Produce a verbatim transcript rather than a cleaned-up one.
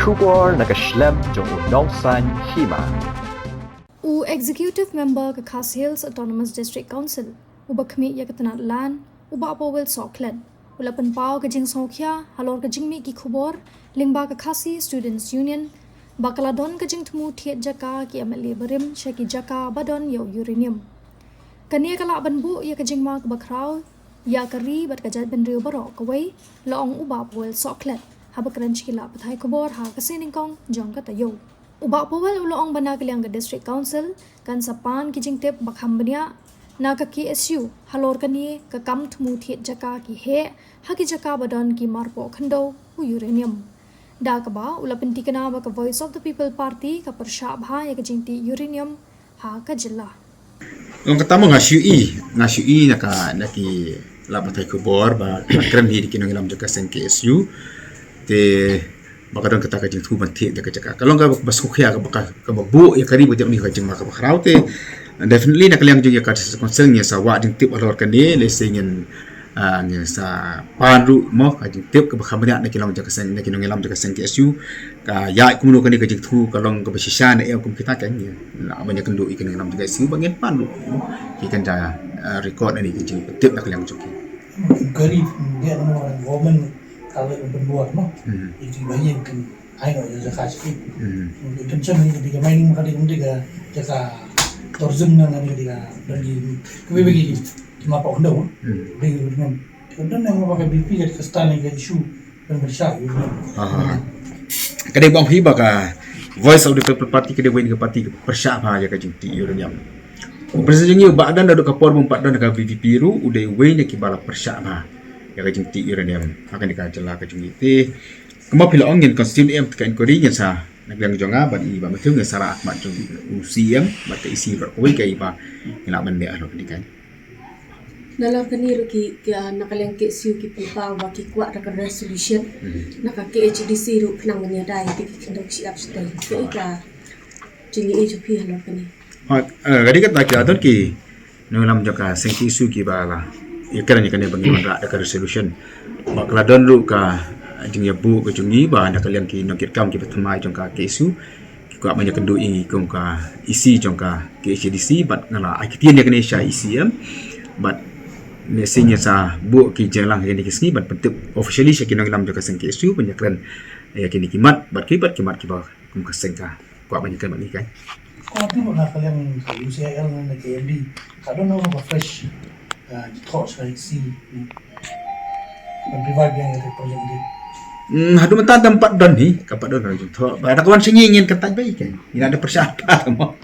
Khubor na ka shlem jong u Nongsaiñ Hima. U Executive Member ka Khasi Hills Autonomous District Council, uba khmih ïa ka tnat Land, u Bah Powell Sohkhlet, u la pynpaw ka jingsngewkhia halor ka jingmih ki khubor lyngba ka Khasi Students Union, ba ka la don ka jingthmu thied jaka ki M L A barim sha ki jaka ba don ïa u uranium. Kane ka lah ban buh ïa ka jingma kaba khraw ïa ka ri bad ka jaitbynriew baroh kawei, la ong u Bah Powell Sohkhlet haba kren sha ki lad pathai khubor ha ka seng nyngkong jong ka taïew. U Bah Powell u la ong ba na ka liang ka District Council kan sa pan ki jingtip ba kham bniah na ka K S U halor kane ka kam thmu thied jaka ki heh ha ki jaka ba don ki marpoh khyndew u uranium. Da kaba u la pyntikna ba ka Voice of the People Party ka pyrshah bha ïa ka jingtih uranium ha ka jylla. Long kata mo nga shu i, nga shu i na ka, na ki lad pathai khubor ba kren hi da ki nongïalam jong ka seng K S U. Te ba ka don kata ka jingthmu ban thied da ka jaka. Ka long kaba sngewkhia kaba, kaba buh ïa ka ri ba dei ka jingma kaba khraw te. Definitely na ka liang jong ïa ka District Council ngin sa wad jingtip halor kane, lehse ngin ah, ngin sa pan ruh mo ka jingtip kaba kham bniah na ki long jong ka seng, na ki nongïalam jong ka seng K S U. Ka ïa kumno kane ka jingthmu ka long kaba shisha ne em kum kita kan, ngin lah ban ïakynduh ïa ki nongïalam jong ka S U ba ngin pan ruh mo. Ki kan da, ah, record na ka jingtip na ka liang jong ki. Inquiry, dia nama government kalau pembuat mo. Hmm. Itu bahagian kan ai no jaka sikit. Hmm. Itu macam ni ketika mining maka dia ketika jaka tourism na ketika bagi kami bagi cuma pak undang. Hmm. Bagi dengan kemudian yang pakai B P jadi kestan yang isu dan bersah gitu. Aha. Kadang bang hi ba ka Voice of the People Party kadang win ka parti pyrshah bha ïa ka jingtih uranium. President jong ngi u Bah Adan da ka por bym pat don ka V P P ruh u dei wei na kiba la pyrshah bha ïa ka jingtih uranium ha kane ka jylla ka jong ngi te. Kumba phi la ong ngin constitute em ka inquiry ngin sa na ka liang jong nga bad i Bah Matthew ngin sa rah mat jong u C M bad ka E C bad kawei ka i ba ngin lah ban leh halor kane ka. Nalor kane ruh ki, ki, ah, na ka liang K S U ki pynpaw ba ki kwah da ka resolution. Hmm. Na ka K H A D C ruh khnang ban ïada ïa ki khyndew ki shyiap shatei. Ka i ka jingïohi jong phi halor kane. Ha, eh, ka dei kata ki la don ki nongïalam jong ka seng K S U kiba la ïakren ïa kane ba ngin wanrah da ka resolution. Ba ka la don ruh ka jingïabuh ka jong ngi ba na ka liang ki nongkitkam kiba thymmai jong ka K S U ki kwah ban ïakynduh ïa ngi kum ka E C jong ka K H A D C bad nga la ai ktien ïa kane sha E C M bad ne seng ïa sa buh ki jingïalang ha kine ki sngi ban pyntip officially sha ki nongïalam jong ka seng K S U ban ïakren ïa kine ki mat bad ki, bad ki mat kiba kum ka seng ka kwah ban ïakren bad ngi kan. Ko tu na ka liang ka U C I L na ka M D ka don no ka fresh, ah, thoughts ka si. Ban revive ïa ka project ni. Hmm, haduh mynta tam pat don hi, ka pat don ka jingthoh. Ba da ka wan sha ngi ngin kyntait bha kan. Ina da pyrshah pat mo.